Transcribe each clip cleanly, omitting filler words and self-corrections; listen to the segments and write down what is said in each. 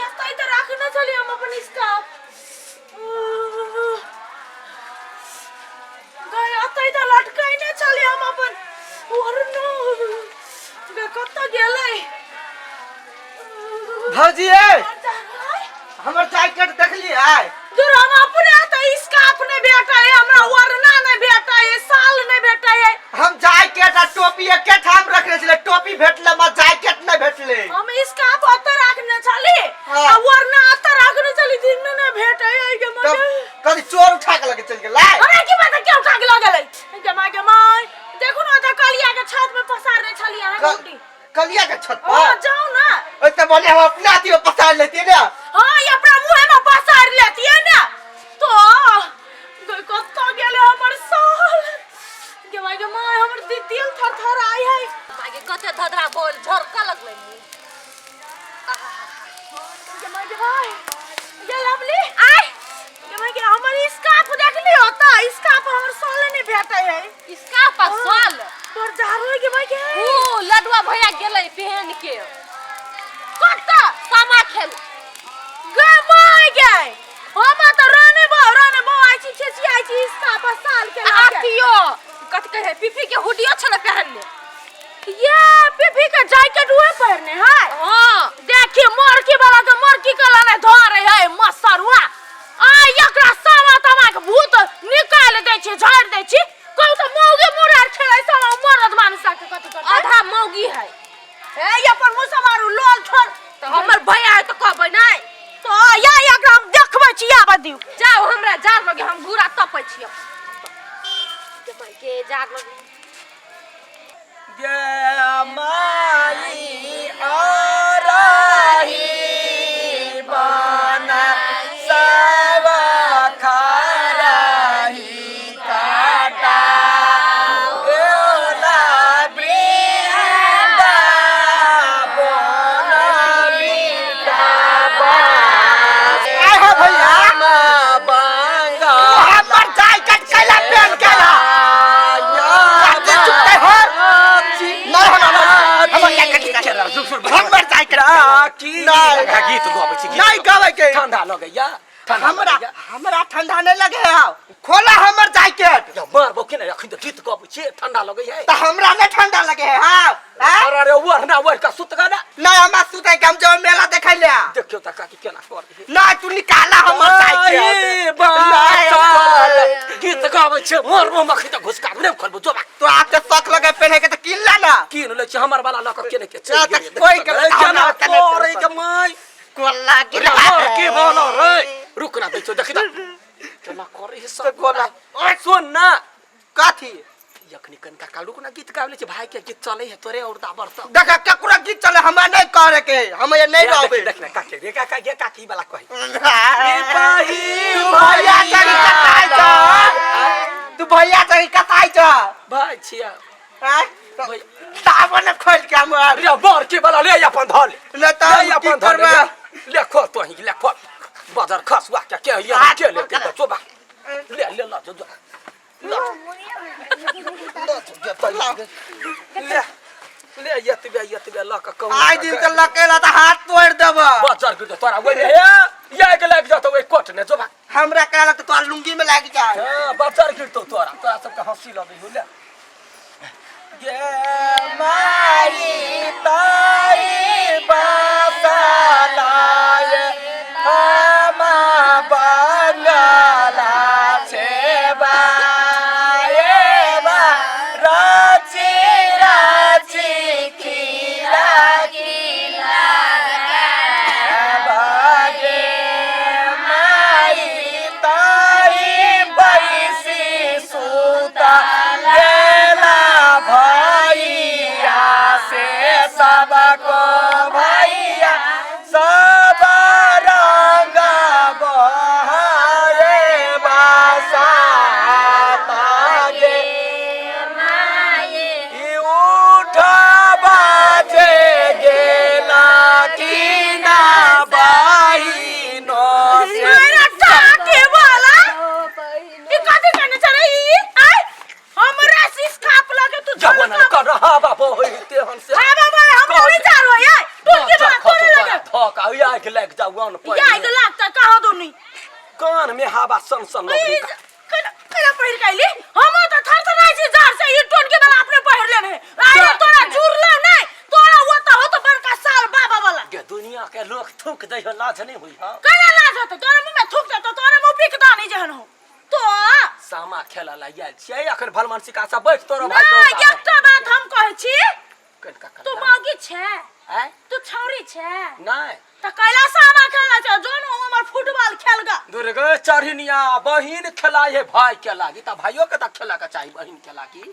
एतै तऽ राखने छलियै हम अपन स्कार्फ। गै, एतै तऽ लटकैने छलियै हम अपन ओढ़ना। गै, कतऽ गेलै? भौजी ए, हमर जैकेट देखलियै? दूर, हम अपने तऽ स्कार्फ नहि भेटै है हमरा, ओढ़ना नहि भेटै है, साल नहि भेटै है। हम जैकेट आ टोपी एके ठाम रखने छलै। टोपी भेटलै, हमरा जैकेट नहि भेटलै। हम स्कार्फ ओतऽ राखने छली आ ओढ़ना ओतऽ राखने छली, दिन में नहि भेटै है गे। तब मने कभी चोर उठा के लगे चलि गेलै। हमरा की पता के उठा के लऽ गेलै। गे माय, गे माय, देखू ने, ओतऽ कलिया के छत में पसारने छली अहाँ रोटी। कलिया के छत हाँ पर? जाओ ना। ओते बोले हम अपना अथी में पसार लेती ने। हाँ, ये अपना मुँह में पसार लेती है ना। तो गई, कत्ता गेले हमर साल? गे माय, गे माय, हमर दिल थर थर आई है। मागे कते धधरा बोल झरका लगलै मुँह। गे माय, गे माय, गे लवली आय, गे माय गे, हमर स्कार्फ देखली होता? स्कार्फ हमर साल नहीं भेटै है। इसका पसल पर जारो गे माय गे। ओ लडुआ भैया गेलै पहन के। कत्ता? सामा खेल। गे माय गे, हम तऽ राने बो राने बो आई छी, छेची आई छी स्कार्फ आ साल के आ लाके। अथियो कथि कहै, पीपी के हुडियो छलै पहनने। ये पीपी के जैकेट उहे पहिरने है? हाँ। देखी, मरकी वाला के मरकी के लाने धरे है मसरुआ। आ एकरा सामा तमा के भूत निकाल दै छी, झाड़ दै छी। कहू तऽ, मौगी मुरार खेलै सामा, मरद मानुस के कथि करतै? आधा मौगी है। ए, अपन मुँह से मारू लोल छोड़। तऽ हमर भैया है तऽ कहबै नहि? तो या एकरा हम देखबै छी, आबऽ दियौ। जाओ, हमरा जार लगे, हम घूरा तपै छियै। गे माय गे, जार लगे। गे माई आराही बना सब खाराही काटा एला वृंदा बन आय हो भैया, हमर जैकेट कैला पेन केला? कथी चुपते हो? नहीं, हमर जैकेट निकाल, हमर जैकेट नहीं। गीत गबै छी, गीत। नहीं गावे के। ठंडा लगैया, ठंडा हमरा लगैया। हमरा ठंडा नहीं लगे है। खोला हमर जैकेट। या मारबो के नहीं, अखन तऽ गीत गबै छी, ठंडा लगैया। तो हमरा नहीं ठंडा लगे है। हाँ हाँ? अरे अरे, ओढ़ना ओढ़ कऽ सुत गा ना। नहीं, हमरा सुते के, हम जो मेला देखे ले। देखियौ तऽ काकी केना कर नहीं, तू निकाला हमर जैकेट। आई नहीं, हम बात गीत गाबै छै, मारबो मखी तऽ घुसका नहि खोलबो जोबा। तो आपके शौक लगे पहने के तो किन ला ना। कीन लै छी, हमर वाला लऽ कऽ केने के ना, तऽ कोइ के केना हमरा ओते नहि करे के माय कोला रे मार के बना रे, रुक ना, देखियौ, देखि तऽ केना करे है सब। गोला। ओए सुन ना। कथी? यखनी कनिका काल रुक ना, गीत गाबै छै भाई के, गीत चले है तोरे और दाबर सब। देखा, केकरो गीत चले, हमरा नहीं करे के, हम ये नहीं रहबे। देख ना काके रे, काका गे, काकी वाला कही। तू भैया संग कताई छ? तू भैया संग कताई छ? भाई छिया। आँय? साबन खोल के हमर रे बर के वाला ले अपन धल ले तऽ ले हम की अपन धल। करबै? ले खो तो ही, ले खो बाजार खसुआ के के ये के लेते बच्चो बा, ले ले ला जो जो ले ले, यतबे यतबे ल के कहू। आइ दिन तऽ लकेला तऽ हाथ तोड़ि देब। बाजार गिर तोरा ओइ रे ये के लागि जतौ ओइ कोट ने जोबा। हमरा कहलक तऽ तोरा लुंगी में लागि जाए। हां, बाजार गिरतौ तोरा, तोरा सबके हंसी लगै हो। ले गे माई ताई बसलाय हमा बंगला छेबा एबा राची राची खिला बागे माई ताई बैसी सुता गेला भैया से सबको भैया सब रंग बहारे बसाता गे ई उठ बाजे गेला कि ना बहिनो से। मेरा टाके वाला ई कथी करने चले ई? आय हमरा शीश खाप लगे तू। जब ना कर रहा बाबा होइते हन से। हां बाबा, हम नहीं जा रहो यार, तू के बात तोरे लगे धक आ आँखि लागि जाऊ। वन या पहिर लागता कहाँ दुनी कान में हवा सन सन लगै केना केना पहिर के अइली? हम तऽ थरथराइ छी जाड़ से ई टोनके वाला अपने पहिर लेने है आइ तोरा जुड़लो नहि तोरा ओतऽ हो तऽ बड़का साल बाबा वाला गे दुनिया के लोग थूक दै हो लाज नहीं हुई हो केना लाज होतै तोरा मुँह में थूक देतौ तोरा मुँह पिकदानी जेहन हो तो सामा खेला ला आयल छियै अखन भलमान सिका सब बैठ तोरो भाई नहि एकटा बात हम कहै छी कनका तू मौगी छै आय तू छौरी छै नहीं तऽ कैला सामा खेलना छै जो न हमर फुटबॉल खेल गा दुर्गे चढ़निया बहिन खेलाय है भाई के लागी त भाइयो के त खेला के चाही बहिन के लागी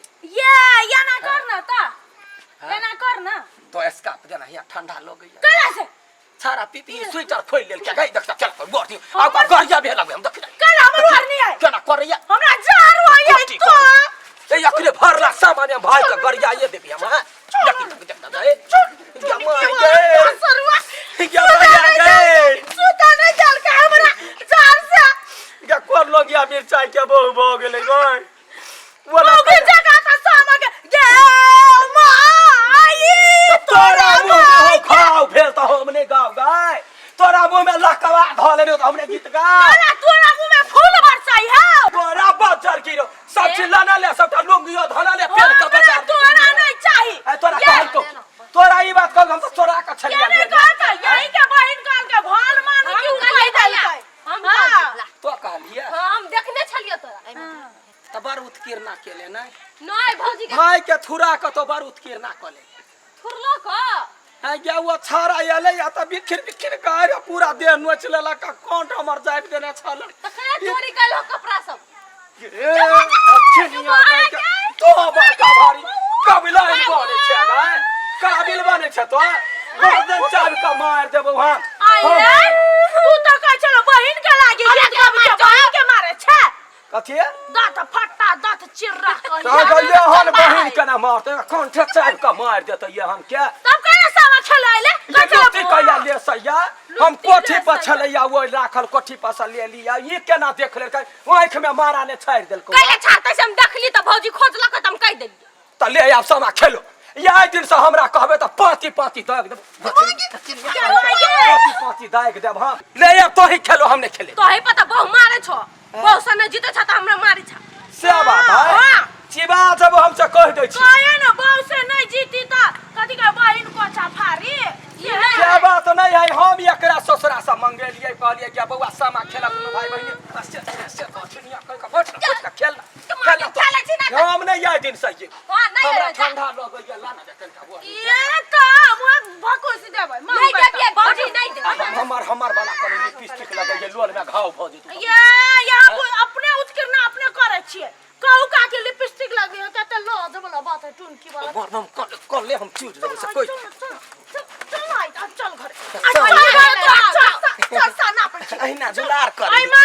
ये ये ना कर ना ता हाँ? एना कर ना तो स्कार्फ देना हिया ठंडा लग गई कैला से सारा पीपी स्वेटर खोल लेल के गई देख चल पर गोर दी आ का गरिया भेल हम देख कैला हमर वार नहीं आए केना करैया हमरा जार होइए कुट्टी तो ए अखने भरला सामान हम भाई के गरिया ये देबी हम हां देख देख देख देख या मार गे सरुआ या मार गे सुता नहीं चल के हमरा जार से या कोन लोग या मिरचाई के बहु भऽ गेलै गई बोला मौगी जगह त सामा के गे माई तोरा मुंह में हो खाओ भेल तऽ हमने गाओ गाय तोरा मुंह में लकवा धऽ लेने तऽ हमने गीत गा तोरा तोरा मुंह में फूल बरसाई हौ तोरा बजर गिरो सब चिल्ला ना ले सबटा लुंगियो धना ले पेन के हमरा बजार तोरा नहीं चाही ए तोरा कहल को तोरा ई बात कहल हम तऽ चोरा के के छलिया नहीं कहता यही के बहिन कहल के भल मान हम की कहलियै उपाय भैया, देलकै हम हाँ। कहलियै, ला। तो कहलिए हाँ, हम देखने छलियै तोरा एहिमे। तऽ बड़ उत्कीर्णा केले नै नहि भौजी के भाई के थुरा के तो बड़ उत्कीर्णा कले थुरलो क है गया वो छाड़ा एलै या तऽ बिखिर बिखिर गाय पूरा देह नोच लेलक आ कांट हमर जाबि देने छल तऽ कहिया चोरी कैलहो कपड़ा सब ए अच्छे निया गाय के तो बड़का भारी कबिला बने छै गाय काबिल बने छै तो गर्दन चाबि के मार देबौ हम आई रे तू तो कहै छलो बहिन के लागी गीत गाबै के बहिन के मारे छै कथी दाँत फट्टा दाँत चिर्रा तऽ कहलियै हन बहिन केना मारतै कंठे चाबि के मारि देतै ये हम के तब कहले सामा खेलाइले ये लुत्ती कैला ले सैया हम कोठी पर छलैया ओहि राखल कोठी पर से ले लिया ई केना देख लेलकै आँखि में मारा ने छाड़ि देलकै कैले छाड़तै से हम देखली तऽ भौजी खोजलक तऽ हम कहि देलियै तऽ ले आब सामा खेलो इएह दिन से हमरा कहबै तऽ पाँती पाँती दागि देब पाँती पाँती दागि देब हम ले आब तोही खेलो हम नहि खेले तोहे पता बहु मारे छो बहु से नहि जीते छ तऽ हमरा मारे छ से बात है चिबा जब हम से कहि दै छी कहे न बहु से नहीं जीती त कथी के बहिन कोचा फारी से बात नहीं है हम एकरा ससुरा से मंगेलियै कहलियै कि बौआ सामा खेला दुनू भाई बहिनी से से अछिनिया कहि कऽ बैठ बैठ कऽ खेल माँ के खेलै छी ना हम नहीं आइ दिन से ये हां नहीं हमरा आइ जा। ठंडा लगैया ला ना कनिका बुआ ये त हम भकोस देबै नहीं देबियै भौजी नहीं देबै हमर हमर वाला कनि लिपस्टिक लगैया लोल में घाव भऽ जेतौ ये यहाँ अपने उत्कीर्ण अपने करै छियै कहू काकी लिपस्टिक लगे हो त लज वाला बात है टुनकी वाला मर हम कल कल हम चूज देबै से कोई चल चल चल चल आइ चल घर चल। चल घर तो चल चल सा ना पड़ अहिना जुलार कर आई माँ